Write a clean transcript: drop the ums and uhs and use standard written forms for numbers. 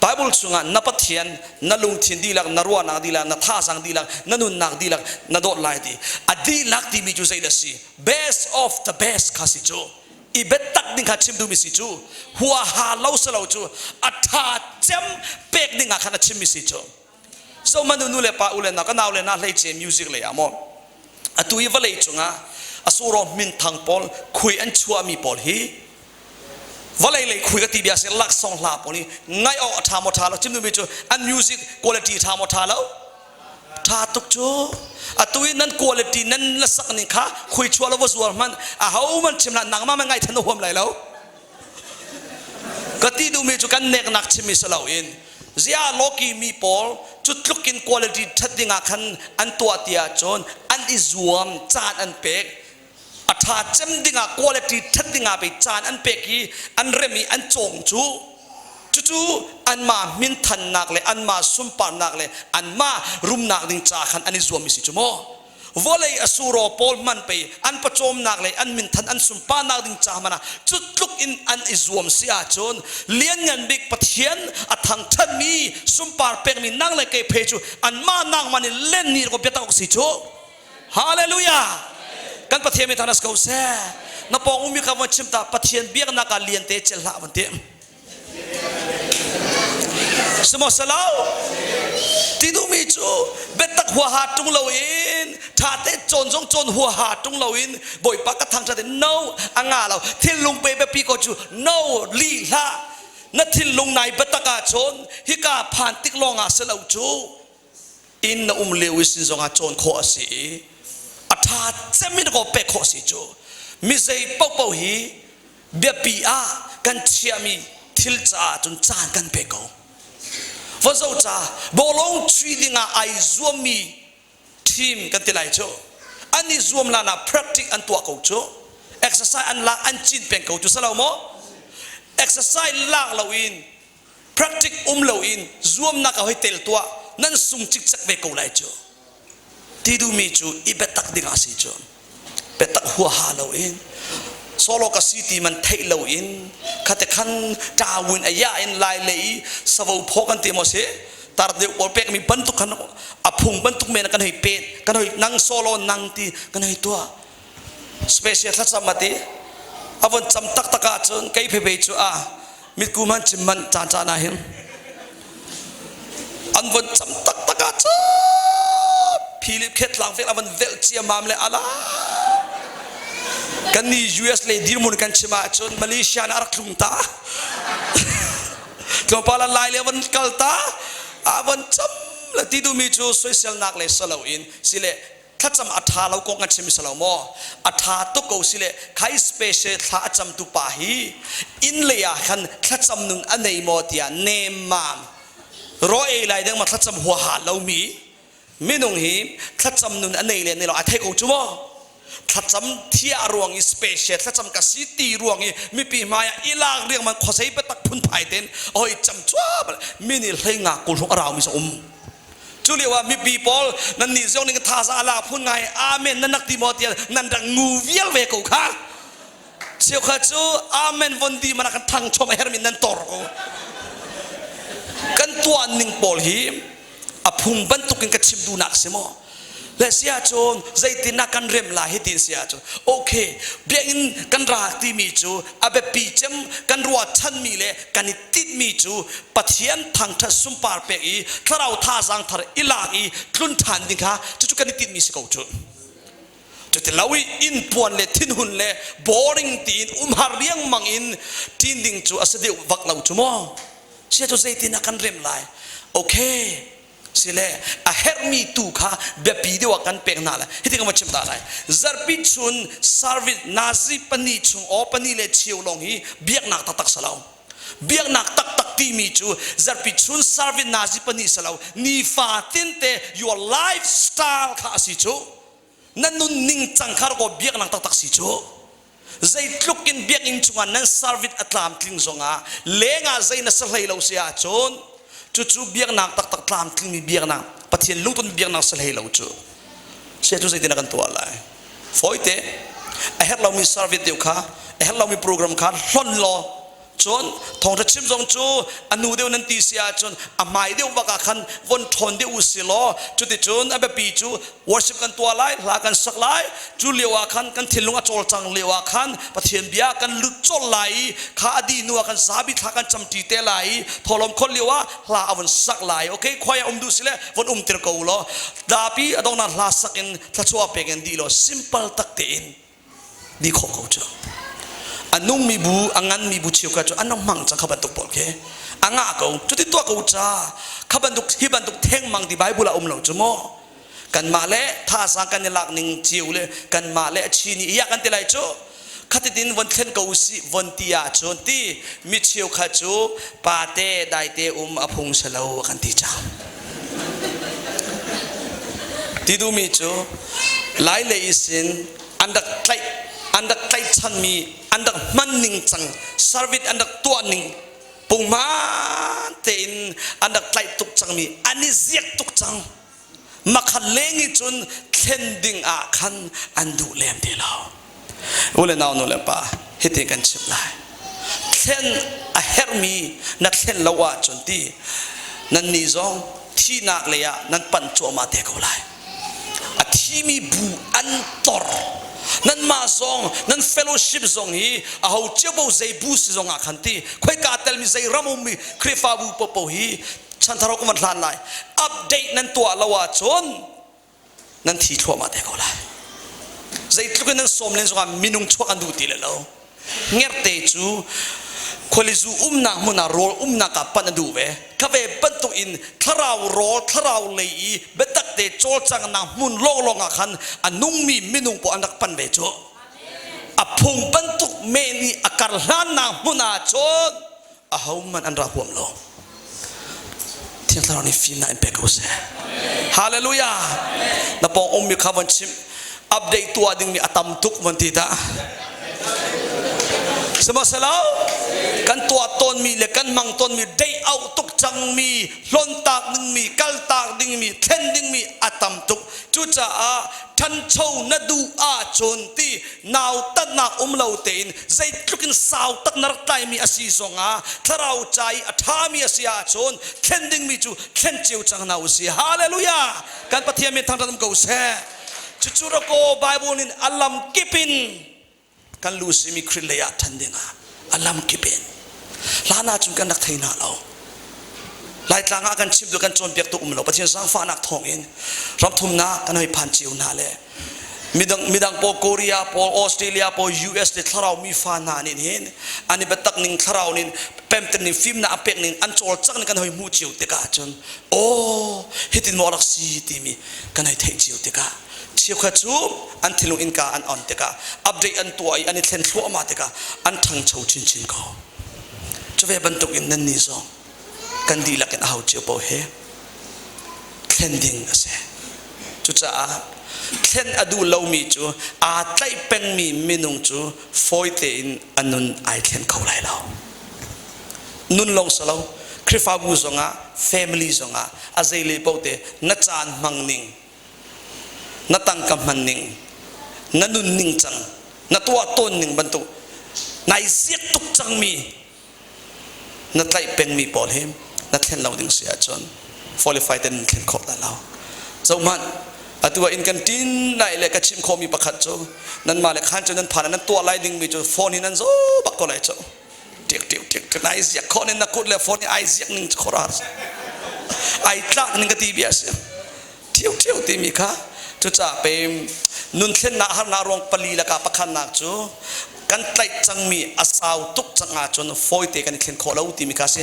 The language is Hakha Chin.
Bible chungah na Pathian na lungthin dihlak, na ruahnak dihlak, na thazaang dihlak, na nunnak dihlak na dawt lai ti. A dihlak timi cu zeidah si? Best of the best kha si cu. I biatak ding kha chim duhmi si cu. Huaha lo si lo cu a ṭha cem pek ding ah khan a chimmi si cu. So manu nu le pa u le na ka nau le na hleice music lei ah maw atu i vawlei cungah a suro minthang pawl khui an chuahmi pawl hi vawlei lei khui ka ti bia si laksawng hla pawl hi ngaih awk a ṭha maw ṭha lo chim duhmi cu an music quality ṭha maw ṭha lo ṭha tuk cu atu i nan quality nan la sak ning kha khui chuah lo va zuar hmanh a ho man chim hlah nangmah man ngai than na huam lai lo ka ti duhmi cu kan neknak chimmi si loin ziah lawki mi pawl cu tluk in quality ṭhat ding ah khan an tuah ti ahcun an i zuam caan an pek a ṭha cem ding ah quality ṭhat ding ah pei caan an pek i an rem i an cawng cu cucu anmah minthannak le anmah sunparnak le anmah rumnak ding ca khan an i zuam mi si cu maw vawlei a suraw pawl hman pei an pawcawmnak le an minthan an sunparnak ding ca hmanh ah cu tluk in an i zuam si ahcun lianngan bik Pathian a thangṭhatmi sunpar pekmi nang le kei phei cu anmah nangmah nih len ni ko biatak si cu Hallelujah kan Pathian mi thang ko seh na pawng ummi kha von chim ta Pathian biaknak ah lian te cel hlah von ti Sihmanhsehlaw ti duhmi cu biatak huaha ṭung loin ṭhate cawn zong cawn huaha ṭung loin Bawipa ka thangṭhat in no a nga lo thinlung pe biapi ko cu no lih hlah na thinlung nai biatak ahcun hika phan tik lawngah si lo cu inn na um lio i sin zongah cawn khawh a si i a ṭha cem in ko pek khawh a si cu mi zei paohpaoh hi biapi ah kan chiahmi thil caah cun caan kan pe ko va zo ca bawlung chui dingah ai zuammi team kan ti lai cu an i zuam hlan ah practice an tuah ko cu exercise an lak an cin peng ko cu salo maw exercise lak loin practice um loin zuamnak ah hoi tel tuah nan sung cikcek ve ko lai cu ti duhmi cu i biatak ding ah si cu biatak huaha loin solo ka si ti man theih loin khate khan ṭawin a ya in lai le i savo phaw kan ti maw si tar deuh pawl pek mi bantuk khan a phung bantuk men kan hei pet kan hei nang solo nang ti kan hei tuah special thlacam ati a von cam taktak ahcun kei phebe cu a mitku man chim man caan caan ah hin an von cam taktak ahcun Philip khetlang vel a von velh ciamam le ala kan ni US le dirmun kan chim ahcun Malaysia na rak tlung ta tlawmpal an lai le von kal ta a von cam le ti duhmi cu soiselnak le salo in sile thlacam a ṭha lo kong an chim si lo maw a ṭha tuk ko si le khai special thla a camtu pa hi inn lei ah khan thlacam nun a nei maw tiah nemmam ro ei lai deng ma thlacam huaha lomi minung hi thlacam nun a nei le nei lo a thei ko cu maw thlacam thia ruang i special thlacam ka si ti ruang i mipi hmai ah ilak riang man khosei patak phunphai ten oi cam chuap mi nih hlei nga kul hruk a rau mi sa um Cu lio ah mipi pawl nan nih zong ning thaza a la phun ngai amen nan nak ti maw tiah nan rak ngu vial ve ko kha. Cheukhat cu amen von di mana kan thang chom a hermi nan tor ko. Kan tuah ning pawl hi a phung bantukin ka chim duhnak si maw? Le si ahcun zeitin ah kan rem lai hi tin si ahcun okay biakinn kan ra timi cu a biapi cem kan ruahchanmi le kan i tinhmi cu Pathian thangṭhat sunpar pek i thlarau thazaang thar i lak i tlun ṭhan ding kha cucu kan i tinhmi si ko cu. Cuti lo i inn puan le thinhun le boring tiin umhar riangmang in ṭin ding cu a si deuh vak lo cu maw? Sia cu zeitin ah kan rem lai? Okay, sile a herhmi tu kha biapi deuh ah kan pek hna lai hitin ka va chim ta lai zarhpi chun service nazi pani chung aw pani le cheu lawng hi biaknak taktak si lo biaknak taktak timi cu zarhpi chun service nazi pani si lo nifa tinte your lifestyle kha a si cu na nun ning cang kha ko biaknak taktak si cu zeitluk in biakinn chungah nan service a tlamtling zongah lengah zei na sa hlei lo si ahcun cucu biaknak taktak tlamtlingmi biaknak Pathian lungton biaknak sa hlei lo cu sia cu zeitin kan tuah lai fawite a herh lomi service deuh kha a herh lomi program kha hlon law. Cun thawngṭha chim zong cu a nu deuh nan ti si ahcun a hmai deuh bak ah khan von ṭhawn deuh u si law, cuticun a biapi cu worship kan tuah lai, hla kan sak lai. Cu lio ah khan kan thinlung a cawlcang lio ah khan Pathian bia kan lut colh lai i kha a dih hnu ah khan zapi thla kan camṭi te lai i thawhlawm khawlh lio ah hla a von sak lai. Okay, khuai ah um duh si le von um tir ko law, dapi a donghnak hla sak in thluachuah pek in dih law, simple tak tein di khawh ko cu. A nungmi bu, a nganmi bu cheukhat cu an rak hmang cang. Kha bantuk pawl khi a ngah ko. Cuti tuah ko ca. Kha bantuk, hi bantuk thengmang ti Bible ah um lo cu mu. Kanmah le thazaang kan i lak ning cio le kanmah le a chi nih iya kan ti lai cu. Khatitin von thlen ko usih von ti ahcun ti mi cheukhat cu pate daite um a phung si lo kan ti cang. Ti duhmi cu Lai lei sin an rak tlaih, an rak tlaihchanmi, an rak hman ning cang, service an rak tuah ning punghman tein an rak tlaih tuk cangmi, an i ziak tuk cang. Makhat leng i cun thlen ding ah khan an duh lem ti lo. U le nau, nu le pa, hiti kan chimh lai: thlen a herhmi na thlen lo ahcun ti nan nih zong thihnak lei ah nan panh cuahmah te ko lai. A thimi bu an tor. Nanmah zong, nan fellowship zong hi aho cio bo zei bu si zong ah khan ti khoika telmi, zei ram ummi Khrihfabu popo hi chanthar ka van hlan lai, update nan tuah lo ahcun nan thi thluahmah te ko lai. Zeitluk in nan sawm len zongah minung chuak an duh ti le lo. Ngerte cu khualizu umnak hmun ah rawl umnak ah panh a duh ve. Kha ve bantuk in thlarau rawl, thlarau lei i biatak te cawlcangnak hmun lawnglawng ah khan a nungmi minung paoh an rak pan ve cu. A phung bantuk men i a kar hlannak hmun ah cun ahohmanh an ra huam lo. Thiang Thlarau nih fimnak in pe ko seh. Hallelujah. Na pawng ummi kha von chim, update tuah dingmi a tam tuk von ti dah. Sihmanhsehlaw kan tuah tawnmi le kan hmang tawnmi, dei auh tuk cangmi, hlontak dingmi, kaltak dingmi, thlen dingmi a tam tuk. Cucaah ṭhancho na duh ahcun ti nautatnak um lo tein, zeitluk in sau tak na rak tlaimi a si zongah, thlarau ca i a ṭhami a si ahcun thlen dingmi cu thlen cio cang hna u sih. Hallelujah! Kan Pathian min thangṭhat um ko seh. Cucu rakaw Bible in a lam kip in kan lu simi Khrih lei ah ṭhan dingah a lam kip in. Hlan ahcun kan rak thei hna lo. Laitlang ah kan chimtu, kan cawnpiaktu um lo. Pathian zaangfahnak thawngin ramthumnak kan hei phan cio hna le midang midang pawl, Korea pawl, Australia pawl, US le thlarau mi fa hna nih hin an i biatak ning, thlarau ning pemter ning, fimnak a pek ning, an cawlcangh ning kan hoi hmuh cio tikah cun, aw, hitin maw rak si timi kan hei theih cio tikah, cheukhat cu an thinlung innka an on tikah, update an tuah i an i thlen thluahmah tikah an ṭhangcho chinchin ko. Cu ve bantuk in nan nih zong kan dihlak in aho cio paoh he thlen ding a si. Cucaah thlen a duh lomi cu, aa tlaih pengmi minung cu fawi tein a nun ai thlen kho lai lo. Nun lawng si lo, Khrihfabu zongah, family zongah, a zei le paoh te na caan hmang ning, na tangka hman ning, na nun ning cang, na tuah tawn ning bantuk nai ziak tuk cangmi na tlaih pengmi pawl hi na thlen lo ding si ahcun qualify ten thlen khawh lai lo. Zohhmanh, atu ah inn kan ṭin lai le ka chim khawhmi pakhat cu nanmah le khan cu nan phan nan tuah lai dingmi cu phone in nan zaw bak ko lai cu. Tik tik tik tik ai ziak khawh ning, na kut le phone i ai ziak ning cu khora ai tlak ning ka ti bia si ṭhiu ṭhiu timi kha. Cucaah pe nun thlennak harnak ruang pali lakah pakhatnak cu kan tlaih cangmi a sau tuk cang ahcun fawite kan i thlen khawh lo timi kha si.